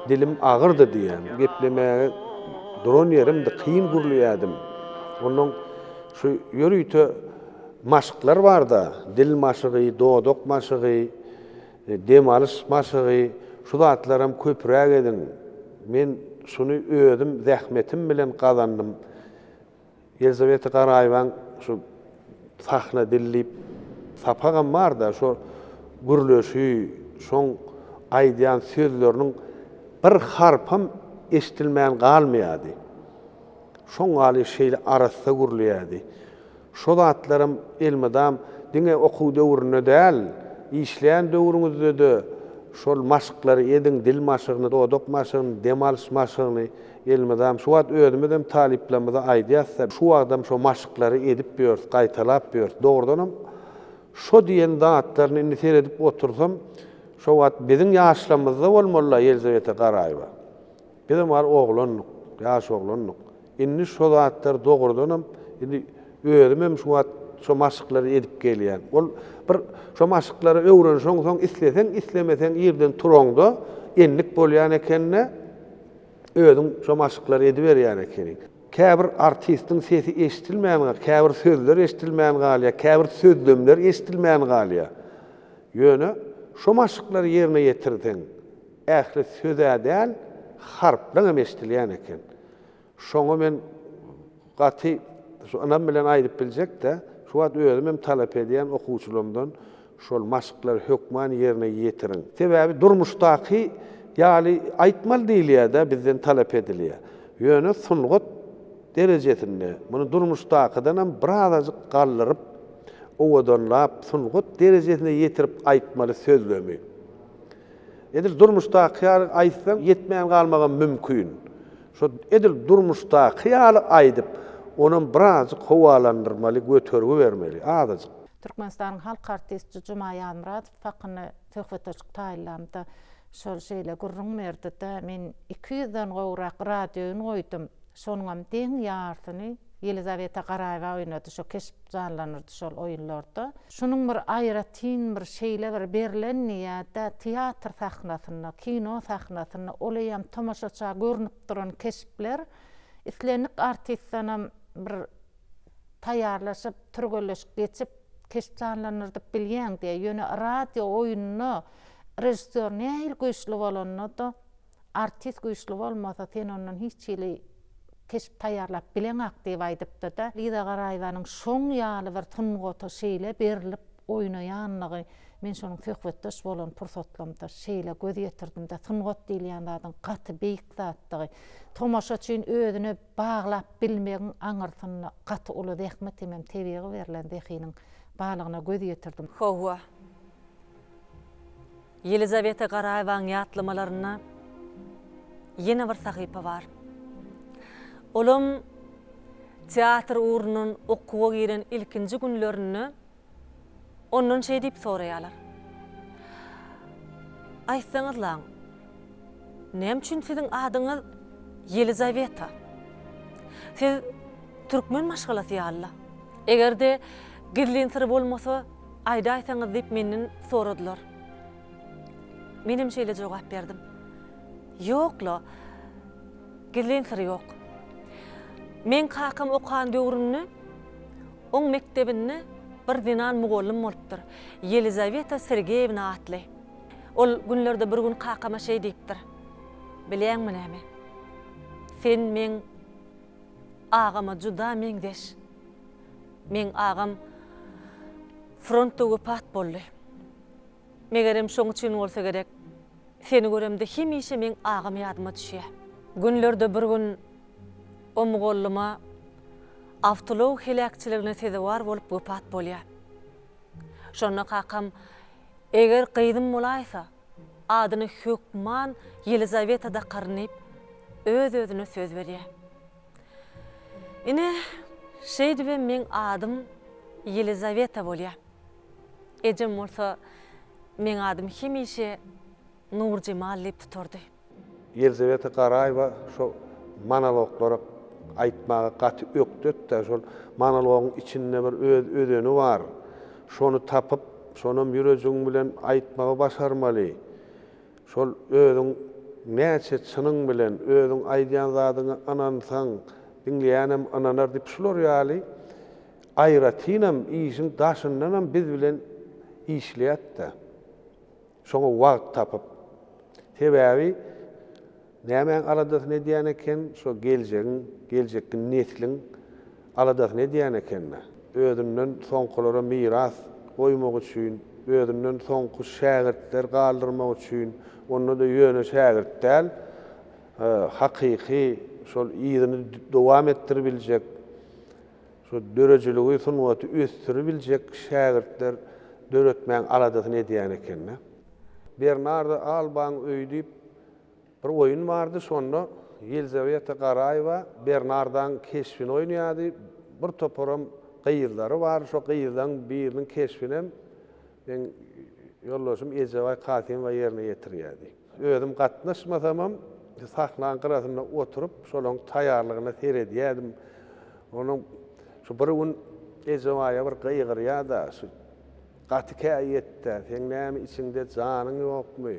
dilim agyrdy diýä. Geplemäge duran ýerimdi, kyn gürleýärdim. Onnoň şu ýörite maşklar bar-da, dil maşygy, dodak maşygy, dem alyş maşygy, şu zatlaram köpüräk ediň. Men şuny özüm zähmetim bilen gazandym. Ýelizaweta Garaýewaň şu sahna dili diýip sapagam bar-da, şo gürleşi, şoň aýdýan sözleriniň bir harpam eşidilmän galmaýardy. Şoň ýaly şeýle arassa gürleýärdi. Şo zatlaram elmydam diňe okuw döwründe däl, işleýän döwrüňizde-de şol maşklary ediň, dil maşygyny, dodak maşygyny, dem alyş maşygyny elmydam. Şu wagt özümizem talyplarymyza aýdýas-da, şu wagtam şo maşklary edip ýörüs, gaýtalap ýörüs. Dogrudanam, şo diýen zatlaryny indi seredip otursam, şo wagt biziň ýaşlarymyzda bolmaly-la Ýelizaweta Garaýewa. Bizem hal oglandyk, ýaş oglandyk. Indi şo zatlar dogrudanam, indi özümem şu wagt şo maşklary edip gelýän. Ol bir şo maşklary öwrenşeňsoň isleseň, islemeseň irden turaňda endik bolýan ekeni-de, özüň şo maşklary ediberýän ekeniň. Käbir artistiň sesi eşidilmän, käbir sözler eşidilmän galýar, käbir sözlemler eşidilmän galýar. Ýöne şo maşklary ýerine ýetirseň, Ähli söz-ä däl, harplaňam eşidilýän eken. Şoňa men gaty şu ynam bilen aýdyp biljek-de, şu wagt özüm hem talap edýän okuwçylarymdan şol maşklary hökman ýerine ýetiriň. Sebäbi durmuşdaky ýaly aýtmaly diýilýär-de, bizden talap edilýär. Ýöne sungat derejesinde muny durmuşdakydanam birazajyk galdyryp, owadanlap, sungat derejesine ýetirip aýtmaly sözlemi. Edil durmuşdaky ýaly aýtsaň ýetmän galmagam mümkin. Şo edil durmuşdaky ýaly aýdyp, onam birazjyk howalandyrmaly, götergi bermeli, azajyk. Türkmenistanyň halk artisti Juma Ýazmyradow hakynda söhbetdeşlik taýynlamda şol şeýle gürrüň berdi-de, Men 200-den gowrak radioýun goýdum. Şonuňam deň ýarsyny Ýelizaweta Garaýewa oýnady, şo keşp janlandyrdy şol oýunlarda. Şunuň bir aýratyn bir şeýle bir berlen diýýär-de, teatr sahnasynda, kino sahnasynda ol eýýäm tomaşaça görnüp duran keşpler islendik artistdenem bir taýýarlaşyp, türgenleşik geçip, keşp janlandyrdyp bilýäň diýýär. Ýöne radio oýnunda režissýor nähili güýçli bolanda-da, Artist güýçli bolmasa sen ondan hiç hili keşp taýýarlap bileňak diýip aýdypdyda. Liza Garaýewanyň şoň ýaly bir sungata şeýle berlip oýnaýanlygy men şonuň söhbetdeş bolan pursatlarymda şeýle göz ýetirdimde sungat diýilýän zadyň gaty beýik zatdygy, tomaşa üçin özüne baglap bilmegiň aňyrsynda gaty uly zähmet hemem tebigy berlen zehiniň barlygyna göz ýetirdim. Hawa. Ýelizaweta Garaýewaň ýatlamalarynda ýene bir sahypa bar. Olam teatr ugrundan okuwa giren ilkinji günlerinde ondan şeý diýip soraýarlar. Aýtsaňyzlaň, näme üçin siziň adyňyz Ýelizaweta? Siz türkmen maşgalasy ýaly-la. Eger-de gizlin syr bolmasa, Aýdaýsaňyz diýip menden soradylar. Menem şeýle jogap berdim. Ýok-la, gizlin syr ýok. Meň kakam okan döwründe oň mekdebinde bir zenan mugallym bolupdyr. Ýelizaweta Sergeýewna atly. Ol günlerde bir gün kakama şeý diýipdir. Bilýäňmi näme? Sen meň agama juda meňzeş. Meň agam frontda wepat boldy. Megerem şoň üçin bolsa gerek, seni göremde hemişe meň agam ýadyma düşýär. Günlerde bir gün o mugallyma awtoulag heläkçiligine sezewar bolup wepat bolýar. Şonda kakam, Eger gyzym bolaýsa, adyny hökman Ýelizaweta dakaryn diýip, öz-özüne söz berýär. Ine, şeýdibem meň adym Ýelizaweta bolýar. Ejem bolsa meň adymy hemişe Nurjemal diýip tutardy. Ýelizaweta Garaýewa şo monologlary aýtmaga gaty ökdetdä, şol monologyň içinde bir öz özeni bar. Şony tapyp, şonam ýürejigiň bilen aýtmagy başarmaly. Şol özüň näçe çynyň bilen özüň aýdýan zadyňa ynansaň, diňleýänem ynanar diýip şular ýaly aýratynam işiň daşyndanam biz bilen işleýätdä. Şoňa wagt tapyp. Sebäbi nämäň aladasyny edýän eken, şo geljegiň, geljekki nesliň aladasyny edýän eken-dä. Özünden soňkulara miras goýmak üçin, özünden soňky şägirtler galdyrmak üçin, onda-da ýöne şägirt däl, hakyky şol yzyny dowam etdiribiljek, Şu döredijiligi, sungaty ösdüribiljek şägirtler döretmäň aladasyny edýän ekeni. Bernardo Albaň öýi diýip bir oýun bardy, şonda Ýelizaweta Garaýewa Bernardaň keşbini oýnaýardy, bir toparam gyzlary bar, şo gyzlaň biriniň keşbinem Meň ýoldaşym Ejebaý Kasymowa ýerine ýetirýärdi. Özüm gatnaşmasamam, sahnaň gyrasynda oturyp, şolaryň taýýarlygyna seredýärdim. Onuň şu bir gün Ejebaýa bir gygyrýar-da, şu gaty käýetdä, seň näme içiňde janyň ýokmy?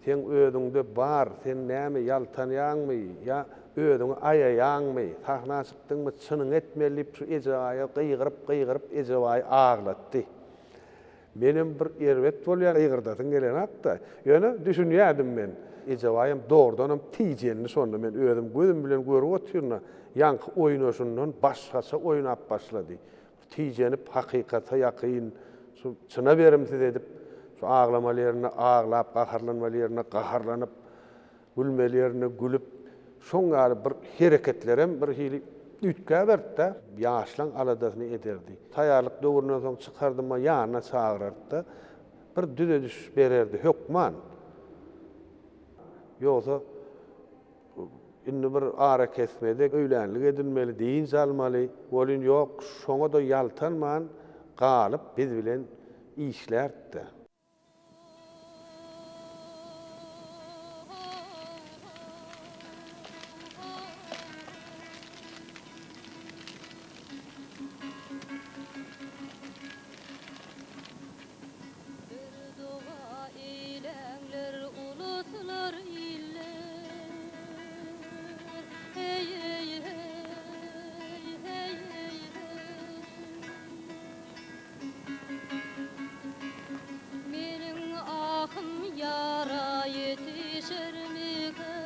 Seň özüňde bar, sen näme ýaltanýaňmy ýa özüňi aýaýaňmy? Sahna çykdyňmy, çynyňy etmeli diýip, şu Ejebaýa gygyryp-gygyryp Ejebaýy aglatdy. Menem bir erbet bolýan gygyrdasyň gelenakda. Ýöne düşünýärdim men. Ejebaýam dogrudanam tijendi şonda men özüm gözüm bilen görüp otyryn-a ýaňky oýnaşyndan başgaça oýnap başlady. Bir tijenip hakykata ýakyn şu çyna berimsiz edip şu aglamaly ýerinde aglap gaharlanmaly ýerinde gaharlanyp Gülmeli ýerinde gülüp, şoň ýaly bir hereketlerem bir hili üýtgäberdi-dä. Ýaşlaň aladasyny ederdi. Taýýarlyk döwründen soň çykardyma ýanyna çagyrardy-da, bir düzediş bererdi hökman. Ýogsa, indi bir arakesmede öýlänlik edinmeli, dynç almaly. Welin ýok, şoňa-da ýaltanman galyp biz bilen işlärdi-dä. Bir doga eýläňler uluslar iller Heý heý heý heý heý heý. Meniň ahym ýara ýetişermikä?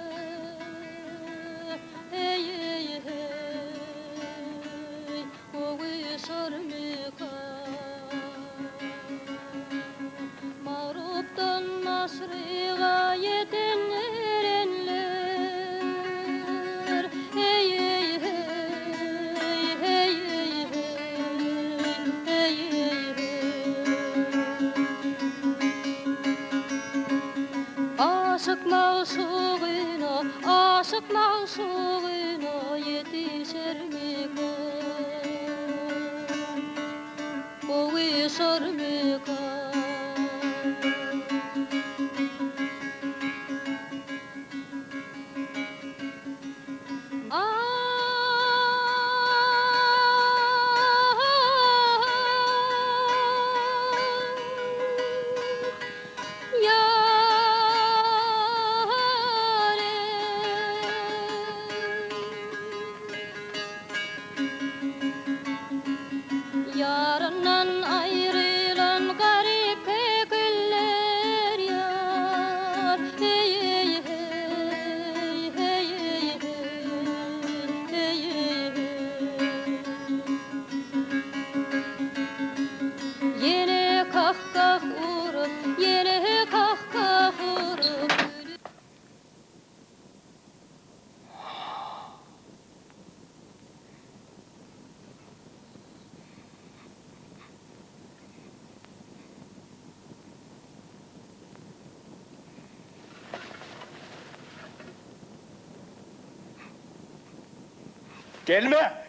Heý, heý, heý, gowuşarmyka? Magrupdan maşryga ýeten erenler, Heý, heý, heý, heý, heý, heý, heý, heý. Aşyk magşugyna, aşyk magşugyna ýetişermikä? Gowuşarmyka? Ýaryndan aýrylan gar. Gelme!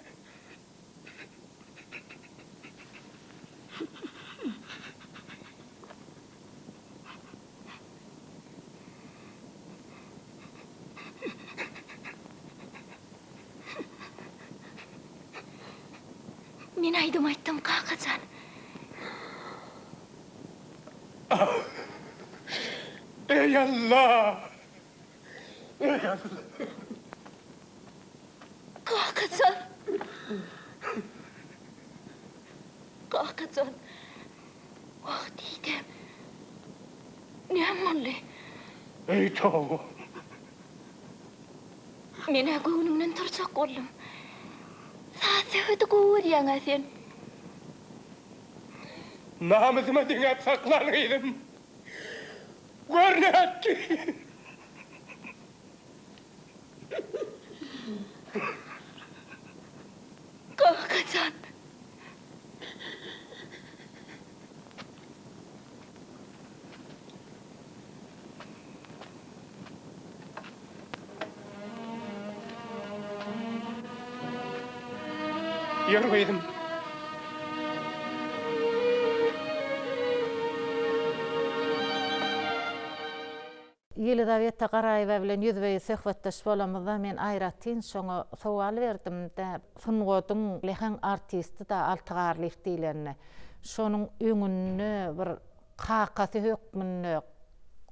Men aýdym aýtdym, kaka jan. Eý Alla! Eý Alla! Kaka jan! Kaka jan! Wah didem! Näme boldy? Eý toba! Men-ä göwnüňden turjak boldum. Saz-söhbeti gowy görýäň-ä sen. Namysyma deňäp saklan gyzym. Gör nätdi! Kaka jan! Ýör gyzym. Ýelizaweta Garaýewa bilen ýüzbe-ýüz söhbetdeş bolamyzda men aýratyn şoňa sowal berdim-de, sungatyň läheň artisti-da Alty Garlyýew diýlende, şonuň öňünde bir kakasy hökmünde,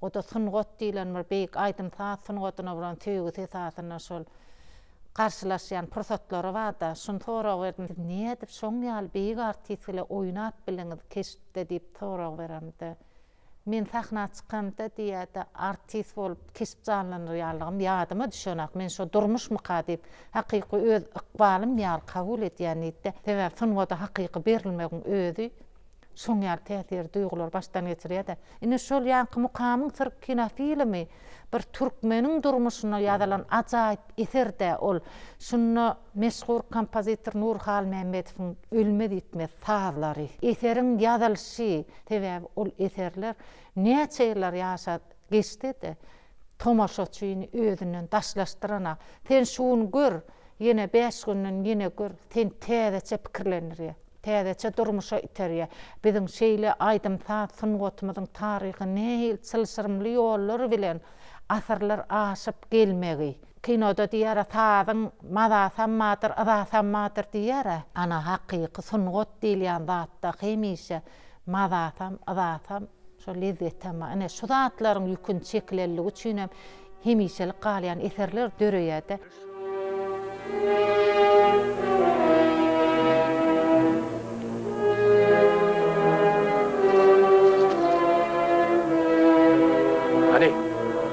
o-da sungat diýlen bir beýik aýdym-saz sungatyna bolan söýgüsi esasynda şol garşylaşýan pursatlary bar-da, şuny sorag berdim, siz nädip şoň ýaly beýik artist bile oýnap bildiňiz keşpde diýip sorag beremde, Men sahna çykamda diýýär-de, artist bolup keşp janlandyrýanlygym ýadyma düşenak. Men şo durmuşmyka diýip, hakyky öz ykbalym ýaly kabul edýän diýdi-de. Sebäbi sungata hakyky berilmegiň özi şoň ýaly täsir, duýgulary başdan geçirýär-de. Ine şol ýaňky Mukamyň syrk kinofilmi bir türkmeniň durmuşynda ýazylan ajaýyp eser-dä ol. Şunda meşhur kompozitor Nury Halmämmedowyň ölmez-ýitmez sazlary, eseriň ýazylyşy, Sebäbi ol eserler näçe ýyllar ýaşap geçse-de, tomaşaçyny özünden daşlaşdyranak. Sen şu gün gör, ýene bäş günden ýene gör, seni täzeçe pikirlendirýär, täzeçe durmuşa iterýär. Biziň şeýle aýdym-saz sungatymyzyň taryhy nähili çylşyrymly ýollar bilen asyrlar aşyp gelmegi. Kinoda diýýär-ä sazyň mazasam bardyr, yzasam bardyr diýýär-ä. Ana hakyky sungat diýilýän zatda hemişe mazasam, yzasam, şo lezzetem bar. Ine şu zatlaryň ýüküni çekilenligi üçinem hemişelik galýan eserler döreýär-de. Hany,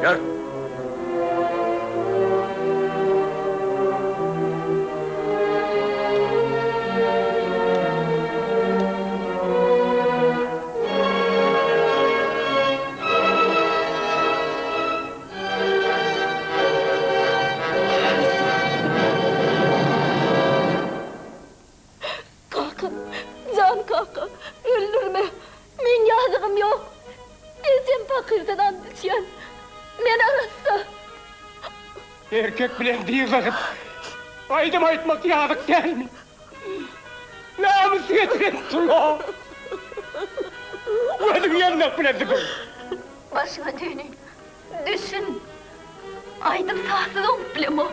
ýör! Kaka, jan kaka, öldürme. Meň ýazygym ýok. Ejem pakyrdan ant içýän. Men arassa. Erkek bilen dyz atyp, aýdym aýtmak ýazyk dälmi? Namys getiren tula! Gözüň ýandak bilen süpür! Başyňa döneýin. Düşün. Aýdym-sazsyz oňup bilemok.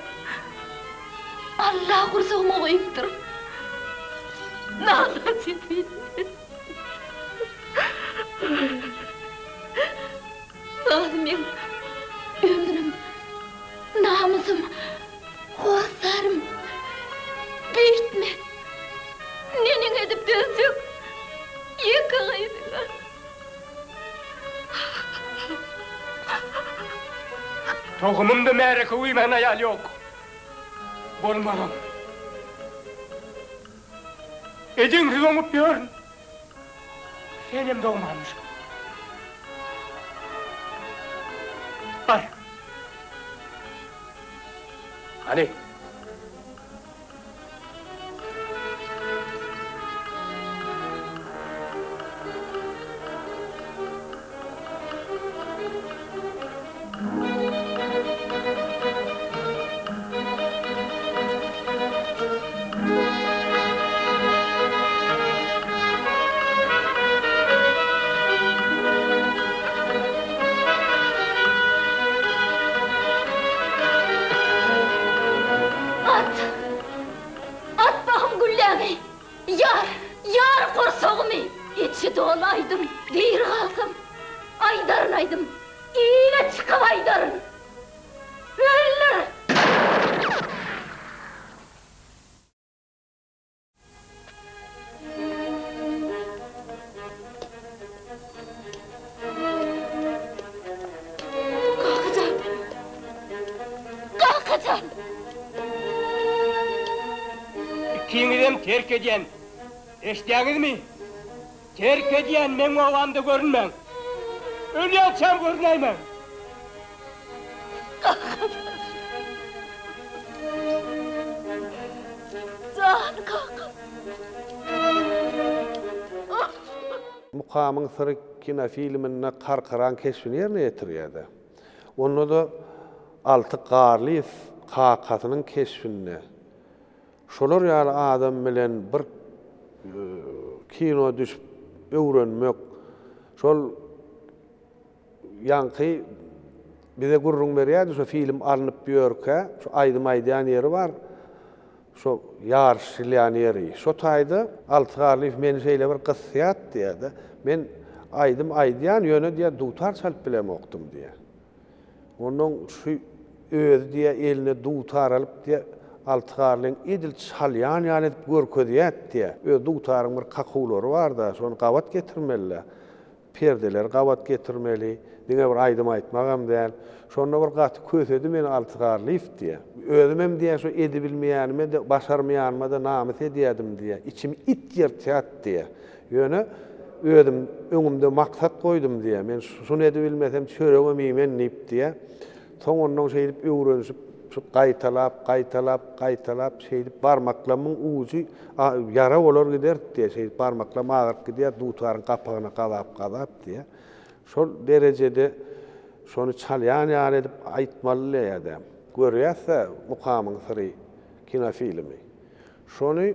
Alla gursagyma guýupdyr. Nalaç etmeýin. Saz meň ömrüm, namysym, hossarym. Beýtme. Neneň edip dözjek ýeke gyzyňa. Tohumymda märeke uýman aýal ýok. Bolmagam. Ejeňsiz oňup ýörün. Senem dogmanmyşyň. Bar. Hany. Ölsem, diri galsam, aýdaryn aýdym, ile çykyp aýdaryn. Öldür! Kakajan! Kakajan! Ikiňizem terk edýän. Eşidýäňizmi? Terk edýän, meň obamda görünmäň. Ölýänçäm görünäýmäň. Kakam! Jan kakam! Mukamyň syry kinofilminde Karkaran keşbini ýerine ýetirýär-de. Onda-da Alty Garlyýew kakasynyň keşbinde. Şolar ýaly adam bilen bir kino düşüp öwrenmek, şol Ýaňky bize gürrüň berýärdi şo film alnyp ýörkä, şo aýdym aýdýan ýeri bar, şo ýaryşylýan ýeri. Şo taýda Alty Garlyýew meni şeýle bir gysýat diýýär-de, men aýdym aýdýan, ýöne diýýär, dutar çalyp bilemokdym diýýär. Onnoň şu özi diýýär, eline dutar alyp diýýär, Alty Garlyň edil çalýan ýaly edip görkezýät diýýär. Özi dutaryň bir kakuwlary bar-da, şony gabat getirmeli-dä. Perdeleri gabat getirmeli, diňe bir aýdym aýtmagam däl. Şonda bir gaty kösedi meni Alty Garlyýew diýýär. Özümem diýýär şo edibilmeýänime-de, başarmaýanyma-da namys edýärdim diýýär. Içimi it ýyrtýardy diýýär. Ýöne özüm öňümde maksat goýdum diýýär. Men şuny edibilmesem çöregem iýmen diýip diýýär. Soň ondan şeýdip öwrenişip, şu gaýtalap, gaýtalap, gaýtalap, şeýdip barmaklamyň ujy ýara bolar giderdi diýýär. Şeýdip barmaklam agyryp gidýär, dutaryň gapagyna gazap-gazap diýýär. Şol derejede şony çalýan ýaly edip aýtmaly diýýär-de. Görýäs-dä Mukamyň syry kinofilmi. Şony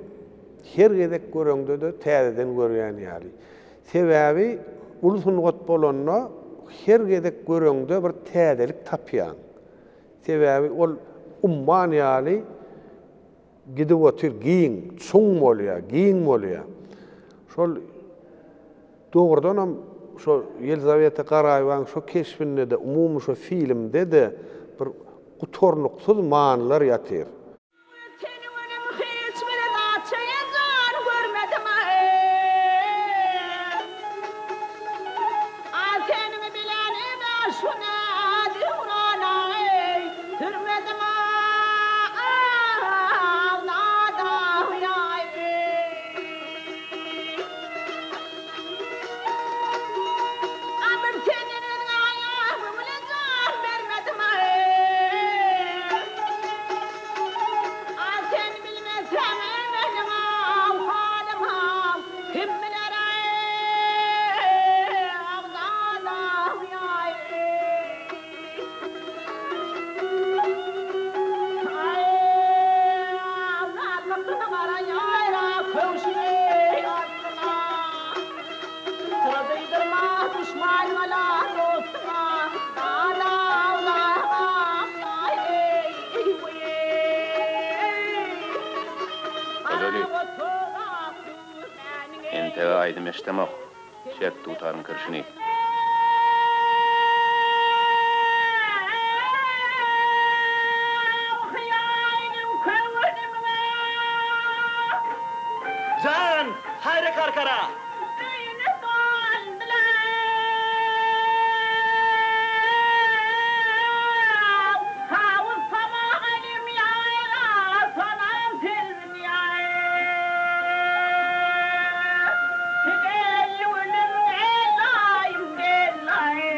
her gezek göreňde-de täzeden görýän ýaly. Sebäbi uly sungat bolanda her gezek göreňde bir täzelik tapýaň. Sebäbi ol umman ýaly gidip otyr, giň, çuň bolýar, giň bolýar. Şol dogrudanam şo Ýelizaweta Garaýewanyň şo keşbinde-de, umumy şo filmde-de bir gutarnyksyz manylar ýatyr. Seni welin hiç bire zat çeýe jan görmedim-aý. A seniň bilenim-ä şu näz-döwran-aý, sürmedim-aw, nadaw-ýaý. A bir senden özgä aýagymy jan bermedim-aý. A sen bilmeseň meniň ahwalym kim biler-aý, agzalaý-aý. Aý, agzalykdan gara ýaýra köwşüni astyna. Syra duýdurma duşmanyňa-la, dostuňa, Hojaly, Enteg-ä aýdym eşdemok, çek dutaryň kirşini. Jan, haýra karkara! Öýüne doldular. Tawus samak elim ýaýra, sonam selbin ýaý. Gel gülüm gel-aýym gel-aý.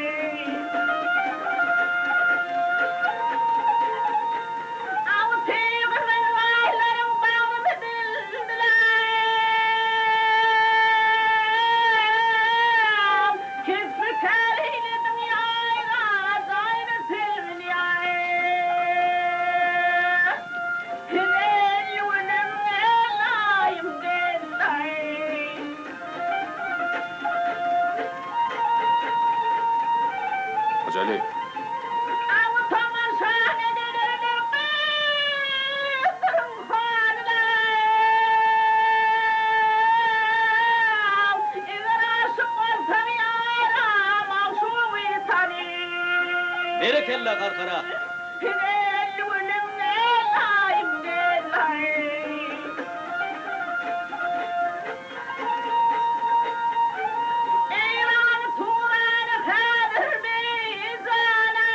Berekella Karkara. Gel gülüm gel aýym gel aý. Eýran Turan häzir beýjana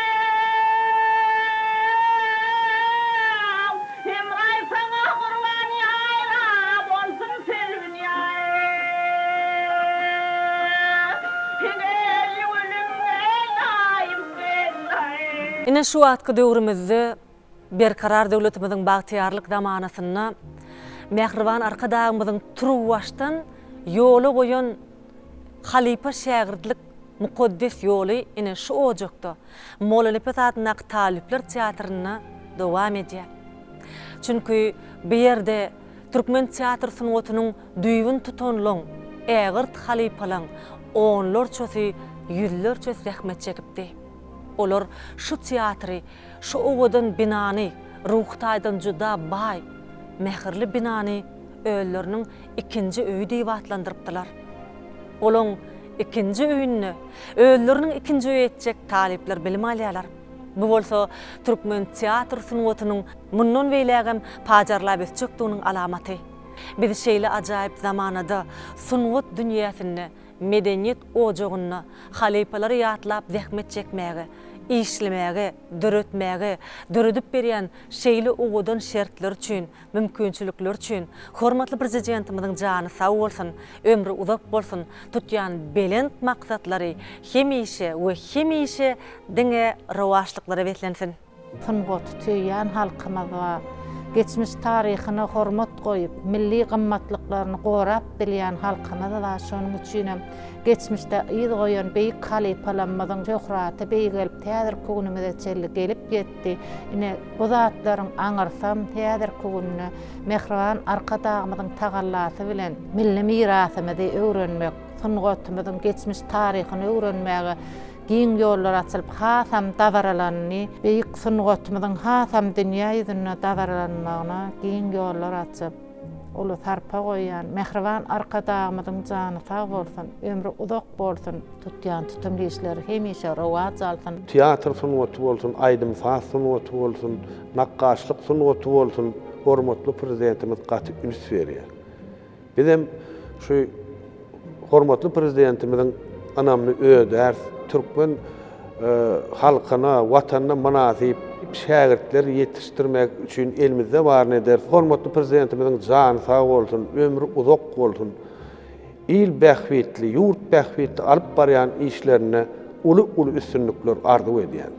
Hemraý saňa gurban ýaýra bolsun selbin ýaý Gel gülüm gel aýym gel aý. Ine şu wagtky döwrümizde Berkarar döwletimiziň bagtyýarlyk zamanasynda mähriban Arkadagymyzyň turuwbaşdan ýola goýan halypa-şägirtlik mukaddes ýoly ine şu ojakda, Mollanepes adyndaky talyplar teatrynda dowam edýär. Çünki bu ýerde türkmen teatr sungatynyň düýbüni tutanlaň, ägirt halypalaň onlarçasy, ýüzlerçesi zähmet çekipdi. Olar şu teatry Şu owadan binany, ruhy taýdan juda baý, mähirli binany özleriniň ikinji öýi diýip atlandyrypdylar. Olaň ikinji öýünde özleriniň ikinji öýi etjek talyplar bilim alýarlar. Bu bolsa türkmen teatr sungatynyň mundan beýlägem pajarlap ösjekdiginiň alamaty. Biz şeýle ajaýyp zamanada sungat dünýäsinde medeniýet ojagynda halypalary ýatlap zähmet çekmäge, işlemäge, döretmäge, döredip berýän şeýle owadan şertler üçin, mümkinçilikler üçin hormatly Prezidentimiziň jany sag bolsun, ömri uzak bolsun, tutýan belent maksatlary hemişe we hemişe diňe rowaçlyklara beslensin! Sungaty söýýän halkymyz bar. Geçmiş taryhyna hormat goýup, milli gymmatlyklaryny gorap bilýän halkymyz bar. Şonuň üçinem geçmişde yz goýan beýik halypalarymyzyň şöhraty beýgelip, häzirki günümize çenli gelip ýetdi. Ine, bu zatlaryň aňyrsam häzirki günde mähriban Arkadagymyzyň tagallasy bilen milli mirasymyzy öwrenmek, sungatymyzyň geçmiş taryhyny öwrenmäge Giň ýollar açylyp, hasam dabaralandy. Beýik sungatymyzyň hasam dünýä ýüzünde dabaralanmagyna giň ýollar açyp, uly sarpa goýýan mähriban Arkadagymyzyň jany sag bolsun, ömri uzak bolsun, tutýan tutumly işleri hemişe rowaç alsyn! Teatr sungaty bolsun, aýdym-saz sungaty bolsun, nakgaşlyk sungaty bolsun, hormatly Prezidentimiz gaty üns berýär. Bizem şu hormatly Prezidentimiziň ynamyny ödäris. Türkmen halkyna, Watanyna mynasyp şägirtler ýetişdirmek üçin elimizde baryny ederis. Hormatly Prezidentimiziň jany sag bolsun, ömri uzak bolsun! Il bähbitli, ýurt bähbitli alyp barýan işlerinde uly-uly üstünlikler arzuw edýän.